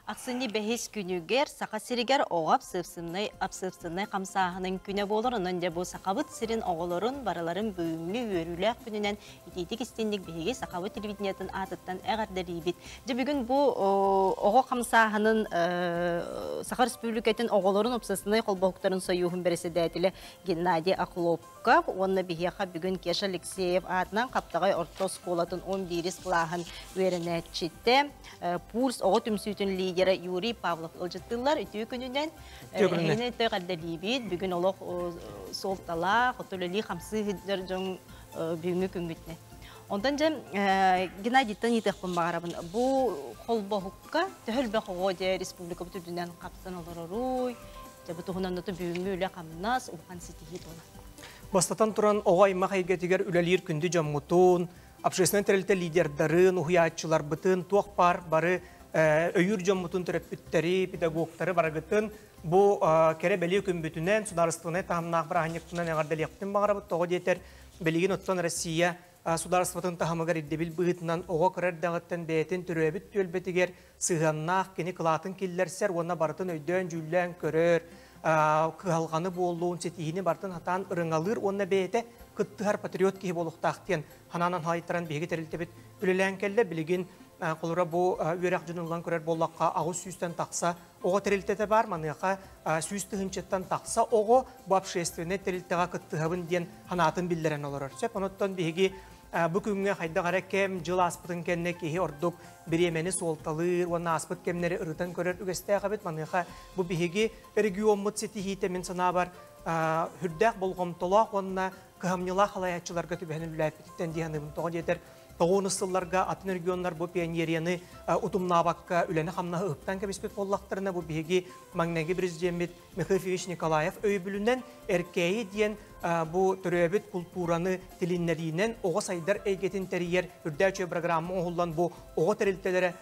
Ахсынньы бэһис күнүгэр Саха сиригэр оҕо общественнай хамсааһынын күнэ буолар. Онон дьэ бу Сахабыт сирин оҕолорун барыларын бүгүҥҥү үөрүүлээх күнүнэн итиитик истинник биһиги Сахабыт телевидениетын аатыттан эҕэрдэлиибит. Дьэ бүгүн бу оҕо хамсааһынын Саха Республикатын оҕолорун общественнай холбоһуктарын сойууһун бэрэссэдээтэлэ Геннадий Охлопков уонна биһиэхэ бүгүн Кеша Алексеев аатынан Хаптаҕай орто оскуолатын 11 кылааһын үөрэнээччитэ, Пульс оҕо түмсүүтүн лидера Юрий Павлов ыалдьыттыыллар. Үтүө күнүнэн. Эһигини өттө эҕэрдэлиибит. Бүгүн олох суолталаах, үлэлии хамсыы сылдьар дьон бүгүҥҥү күҥҥүтүнэн. Онтон дьэ Геннадийтан ыйытыахпын баҕарабын. Бу холбоһукка төһө элбэх оҕо дьэ республикабыт үрдүнэн хапсан олороруй? Дьэ бу туһунан бүгүҥҥү үлэ-хамнас, улахан ситиһии буолар. Бастатан туран, оҕо аймах эйгэтигэр үлэлиир күндү дьоммутун, общественнай тэрилтэ лидердарын, уһуйааччыларбытын, туох баар бары өйүүр дьоммутун, төрөппүттэри, педагогтары барыгытын бу кэрэ бэлиэ күммүтүнэн, судаарыстыбаннай таһымнаах бырааһынньыкпытынан эҕэрдэлиэхпитин баҕарабыт. Тоҕо диэтэр, билигин оттон Россия судаарыстыбатын таһымыгар ирдэбил быһыытынан оҕо кыра эрдэҕиттэн бэйэтин төрөөбүт түөлбэтигэр сыһыаннаах, кини кылаатын киллэрсэр уонна барытын өйдөөн-дьүүллээн көрөр, кыһалҕаны буоллун, ситиһиини барытын хатаан ырыҥалыыр уонна бэйэтэ кыттыһар патриот киһи буолуохтаах диэн ханаанан халайтаран биһиги тэрилтэбит үлэлээн кэллэ. Билигин холура бу үөрэх дьонун ылан көрөр буоллахха, 800-тэн тахса оҕо тэрилтэтэ бар. Маныаха 100 тыһыынчаттан тахса оҕо бу общественнай тэрилтэҕэ кыттыһабын диэн ханаатын биллэрэн олорор. Сөп, оноттон биһиги бу күҥҥэ хайдах эрэ кэм дьыл ааспытын кэннэ киһи ордук бириэмэни суолталыыр уонна ааспыт кэмнэри ырытан көрөр үгэстээх эбит. Маныаха бу биһиги региоммут ситиһиитэ мин санаабар хүрдээх болҕомтолоох уонна кыһамньылаах халайааччыларга түбэһэн үлэлээппититтэн дии саныыбын. Тоҕо диэтэр, тоҕуонус сылларга атын регионнар бу пионерияны утумнаабакка үлэни хамнаһы ыһыктан кэбиспит буоллахтарына, бу биһиги маҥнайгы президеммит Михаил Ефимович Николаев өйөбүлүнэн Эркээйи диэн бу төрөөбүт култуураны тилиннэриинэн оҕо сайдар эйгэтин тэрийэр үрдээчү программа оҥоһуллан, бу оҕо тэрилтэлэрэ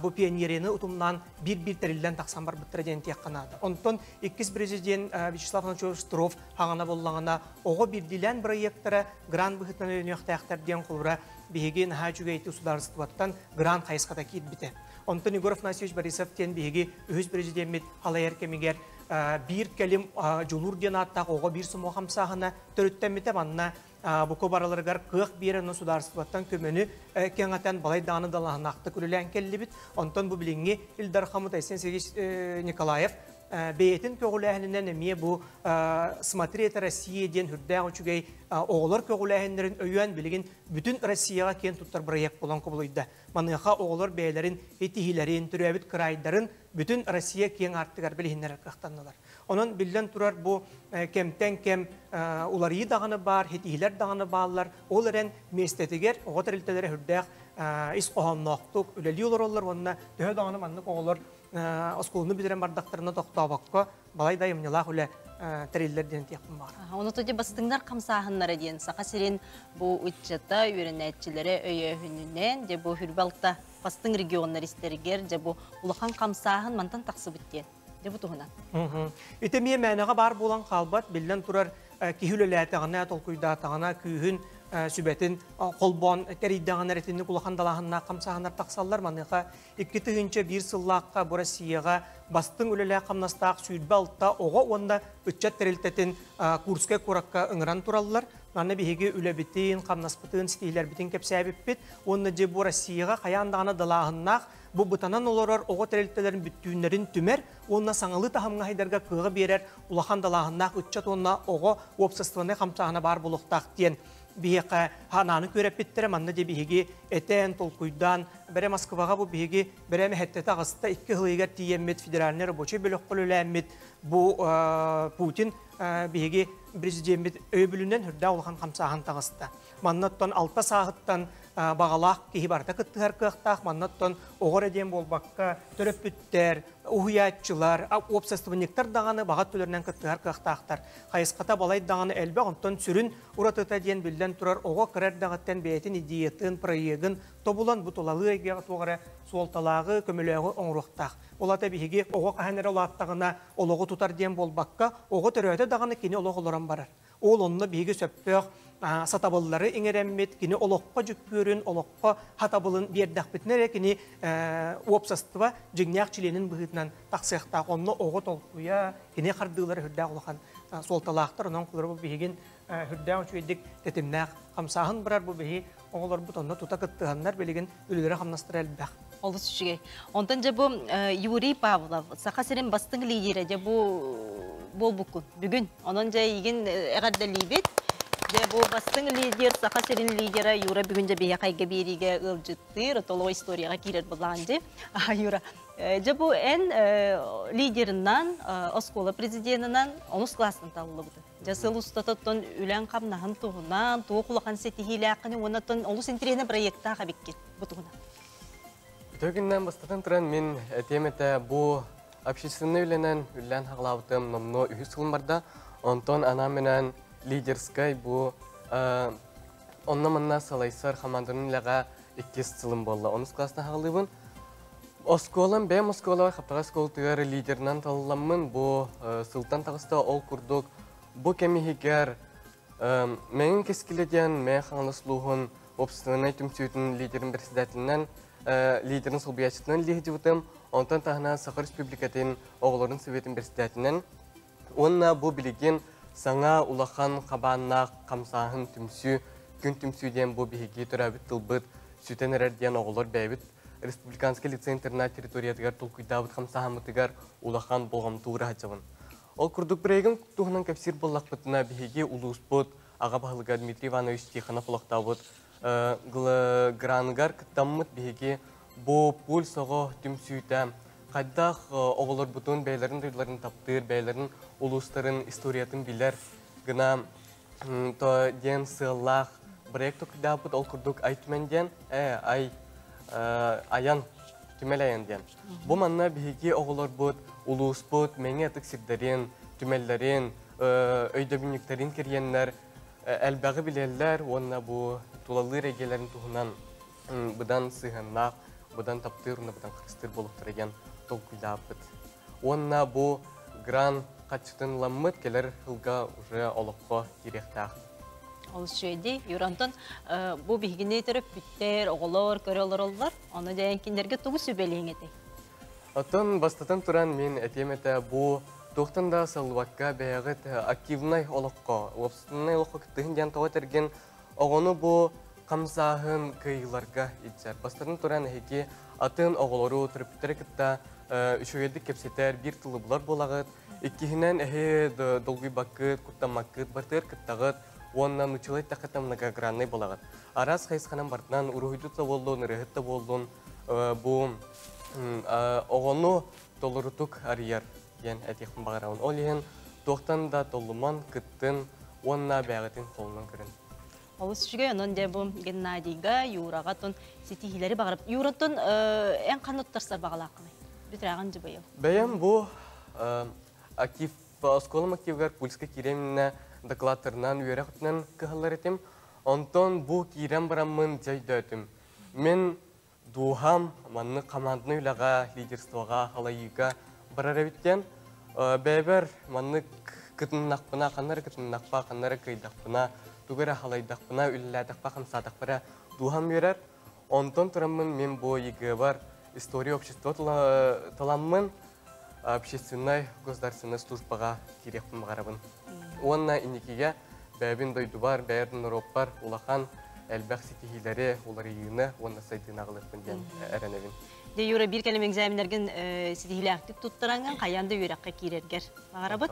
бу пионерияны утумнаан биир-биир тэриллэн тахсан барбыттара диэн тиэххэ наада. Онтон иккис президент Вячеслав Анатольевич Штыров хаҥана боллаҕына оҕо биирдиилээн проектара грант быһыытынан өйөнүөхтээхтэр диэн холура биһиги наһаа үчүгэй судаарыстыбаттан грант хайысхата киирбитэ. Онтон Егор Афанасьевич Борисов диэн биһиги үһүс президеммит халайар кэмигэр биир кэлим дьулуур диэн ааттаах оҕо биир сомоҕо хамсааһына төрүттэммитэ. Манна буку бараларыгар кыах биэрэн судаарыстыбаттан көмөнү кэҥэтэн балай даҕаны далаһынаахтык үлэлээн кэллибит. Онтон бу билиҥҥи Ил Дархаммыт Айсен Сергеевич Николаев бэйэтин көҕүлээһининэн эмиэ бу «Смотри, это Россия» диэн хүрдээх үчүгэй оҕолор көҕүлээһиннэрин өйөөн билигин бүтүн Россияҕа киэн туттар проект болон кубулуйда. Маныаха оҕолор бэйэлэрин итиһилэрин, төрөөбүт кыраайдарын бүтүн Россия киэҥ аартыгар билиһиннэрэр кыахтаннылар. Онон биллэн турар, бу кэмтэн кэм уларыйыы даҕаны баар, хитиһилэр даҕаны бааллар. Ол эрэн миэстэтигэр оҕо тэрилтэлэрэ хүрдээх ис хоһоонноохтук үлэлии олороллор уонна төһө даҕаны маннык оҕолор оскуоланы бүтэрэн бардахтарына тохтообокко балай да айымньылаах үлэ тэриллэр диэн тиэхпин баар. Ону тоди бастыҥнар хамсааһыннара диэн Саха сирин бу ыччата үөрэнээччилэрэ өйөөһүнүнэн дьэ бу хүрбалта бастыҥ регионнар истэригэр дьэ бу улахан хамсааһын мантан тахсыбыт диэн. Дьэ бу туһунан. Ити эмиэ мээнэҕэ баар буолан хаалбат, биллэн турар, киһи үлэлээтэҕинэ, толкуйдаатаҕына, күүһүн, сүбэтин холбоон тэрийдэҕинэ итинник улахан далааһыннаах хамсааһыннар тахсаллар. Маныаха 2001 сыллаахха бу Россияҕа бастыҥ үлэлээх хамнастаах 26 оҕо уонна ыччат тэрилтэтин Курскай куоракка ыҥыран тураллар. Манна биһиги үлэбитин, хамнаспытын, ситиһилэрбитин кэпсээбиппит. Уонна дьэ бу Россияҕа хайаан даҕаны далааһыннаах бу бытанан олорор оҕо тэрилтэлэрин бүттүүннэрин түмэр уонна саҥалыы таһымҥа хайдарга кыаҕы биэрэр улахан далааһыннаах ыччат уонна оҕо уопсастыбаннай хамсааһына баар буолуохтаах диэн биһиэхэ ханааны күөрэппиттэрэ. Манна дьэ биһиги этэн, толкуйдаан, бэрэ Москваҕа бу биһиги бэрэ мэһэттэтэ аҕыста икки сылыгар тиийэммит федеральный рабочий бөлөххө үлэлээммит, бу Путин биһиги президеммит өйөбүлүнэн хүрдээх улахан хамсааһын таҕыста. Маннаттан 6 сааһыттан бағалаах киһи барыта кыттыһар кыахтаах, маннаттан оҕо эрэ диэн буолбакка, төрөппүттэр, уһуйааччылар, уопсастыбанньыктар даҕаны баҕа өттүлэринэн кыттыһар кыахтаахтар. Хайысхата балай даҕаны элбэх, онтон сүрүн уратыта диэн биллэн турар оҕо кыра эрдэҕиттэн бэйэтин идеятын, проегын тобулан бу тулалыы эйгэҕэ туох эрэ суолталааҕы, көмөлөөҕү оҥоруохтаах. Ол ата биһиги оҕо хаһан эрэ улааттаҕына олоҕу тутар диэн буолбакка, оҕо төрөөтө даҕаны кини олох олорон барар. Ол онно биһиги сөптөөх сатабыллары иҥэрэммит, кини олоххо дьүккүөрүн, олоххо хатабылын биэрдэхпитинэ эрэ кини уопсастыба дьиҥнээх чилиэнин быһыытынан тахсыахтаах. Онно оҕо толкуйа, кини хардыылара үрдээх улахан суолталаахтар. Онон холобур бу биһигин үрдээх үчүгэйдик тэтимнээх хамсааһын барар бу биһи оҕолорбут онно тута кыттыһаннар билигин үлэлэрэ-хамнастара элбэх. Олус үчүгэй. Онтон дьэ бу Юрий Павлов, Саха сирин бастыҥ лидерэ дьэ бу буолбуккун бүгүн. Онон дьэ эйигин эҕэрдэлиибит. Дьэ бу бастыҥ лидер, Саха сирин лидера Юра бүгүн дьэ биһиэхэ эйгэ биэриигэ ыалдьыттыыр, толоо историяҕа киирэр былаан дьи. Юра, дьэ бу эн лидерынан, оскуола президенынан онус класстан талыллыбытын. Дьэ сыл устатыттан үлэҥ-хамнаһын туһунан, туох улахан ситиһиилээххини уонна олус интэриэһинэй проектаах эбиккин бу туһунан. Үтүө күннэн бастатан туран мин этиэм этэ бу общественный үлэнэн үллээн хаҕалаабытым номнуо үһүс сылым барда. Онтон анаан-минээн лидерскай бу онно-манна салайсар хамаанданын үлэҕэ иккис сылым буолла. Онус класстан хаҕалыыбын. Оскуолам бэйэм оскуолабар Хаптаҕай оскуолатыгар лидерынан талылламмын бу сылтан таҕыста ол курдук бу кэм иһигэр Мэҥин кэскилэ диэн Мэҥэ Хаҥалас улууһун уопсастыбаннай түмсүүтүн лидерин председателинэн лидерин солбуйааччытынан лиһдьибытым. Онтон таһынан Саха Республикатын оҕолорун советын председателинэн уонна бу билигин саҥа улахан хабааннаах хамсааһын түмсүү күн түмсүү диэн бу биһиги төрөөбүт тылбыт сүтэн эрэр диэн оҕолор бэйэбит республиканский лицей-интернат территориятыгар толкуйдаабыт хамсааһыммытыгар улахан болҕомто уура сылдьабын. Ол курдук бырайыгын туһунан кэпсиир буоллахпытына, биһиги улууспут аҕа баһылыга Дмитрий Иванович Тихонов олохтообут граныгар кыттаммыт биһиги бу пульс оҕо түмсүүтэ хайдах оҕолорбутун бэйэлэрин дойдуларын таптыыр, бэйэлэрин улуустарын историятын билэр гына то диэн сыаллаах проект толкуйдаабыт. Ол курдук Ай Түмэн диэн, Ай Айан Түмэл Айан диэн. Бу манна биһиги оҕолорбут улууспут мэҥэ ытык сирдэрин, түмэллэрин, өйдөбүнньүктэрин кэрийэннэр элбэҕи билэллэр уонна бу тулалыыр эйгэлэрин туһунан быдан сыһыаннаах, быдан таптыыр уонна быдан харыстыыр буолуохтара диэн толкуйдаабыт. Уонна бу гран хаччытын ыламмыт кэлэр сылга уже олоххо киириэхтээх. Олус үчүгэй Юра, онтон бу биһигини төрөппүттэр, оҕолор көрө олороллор. Ону дьайан кинилэргэ тугу сүбэлиэҥ этэй? Оттон бастатан туран мин этиэм этэ бу туохтан да саллыбакка бэйэҕит активнай олоххо, уопсастыбаннай олоххо кыттыһын диэн тоҕо этэргин оҕону бу хамсааһын кыайыыларга илдьэр. Бастатан туран эһиги атын оҕолору, төрөппүттэри кытта үчүгэйдик кэпсэтэр, биир тылы булар буолаҕыт. Иккиһинэн эһи долгуйбаккыт, куттаммаккыт, бартыгар кыттаҕыт уонна нуччалыы эттэххэ многограннай буолаҕыт. Араас хайысханан бартынан уруһуйдут да буоллун, ырыаһыт да буоллун, бу оҕону толорутук арыйар диэн этиэхпин баҕарабын. Ол иһин туохтан да толлуман, кыттын уонна бэйэҕитин холунан көрүн. Олус үчүгэй, онон дьэ бу Геннадийга, Юраҕа тун ситиһиилэри баҕарып. Юраттан эн ханна туттарсар баҕалааххыный? Бүтүрээҕин дьыбайыл. Бэйэм бу актив оскуолам активыгар Пульска киирэминэ докладтарынан үөрэх өттүнэн кыһаллар этим. Онтон бу киирэн бараммын дьэ өйдөөтүм. Мин дууһам маннык командный үлэҕэ, лидерствоҕа, халайыыга барар эбит диэн бэйэбэр маннык кытыннахпына, ханна эрэ кытыннахпа, ханна эрэ кыайдахпына, тугу эрэ халайдахпына, үлэлээтэхпэ, хамсаатахпа эрэ дууһам үөрэр. Онтон тураммын мин бу ЕГЭ-бар история общества таламмын общественнай государственнай службаҕа киириэхпин баҕарабын. Уонна инникигэ бэйэбин дойдубар, бэйэбин норуоппар улахан элбэх ситиһиилэри, уларыйыыны уонна сайдыыны аҕалыахпын диэн эрэнэбин. Дьэ, Юра, биир кэлим экзаменнаргын ситиһиилээхтик туттараҥҥын хайаан да үөрэххэ киирэргэр баҕарабыт.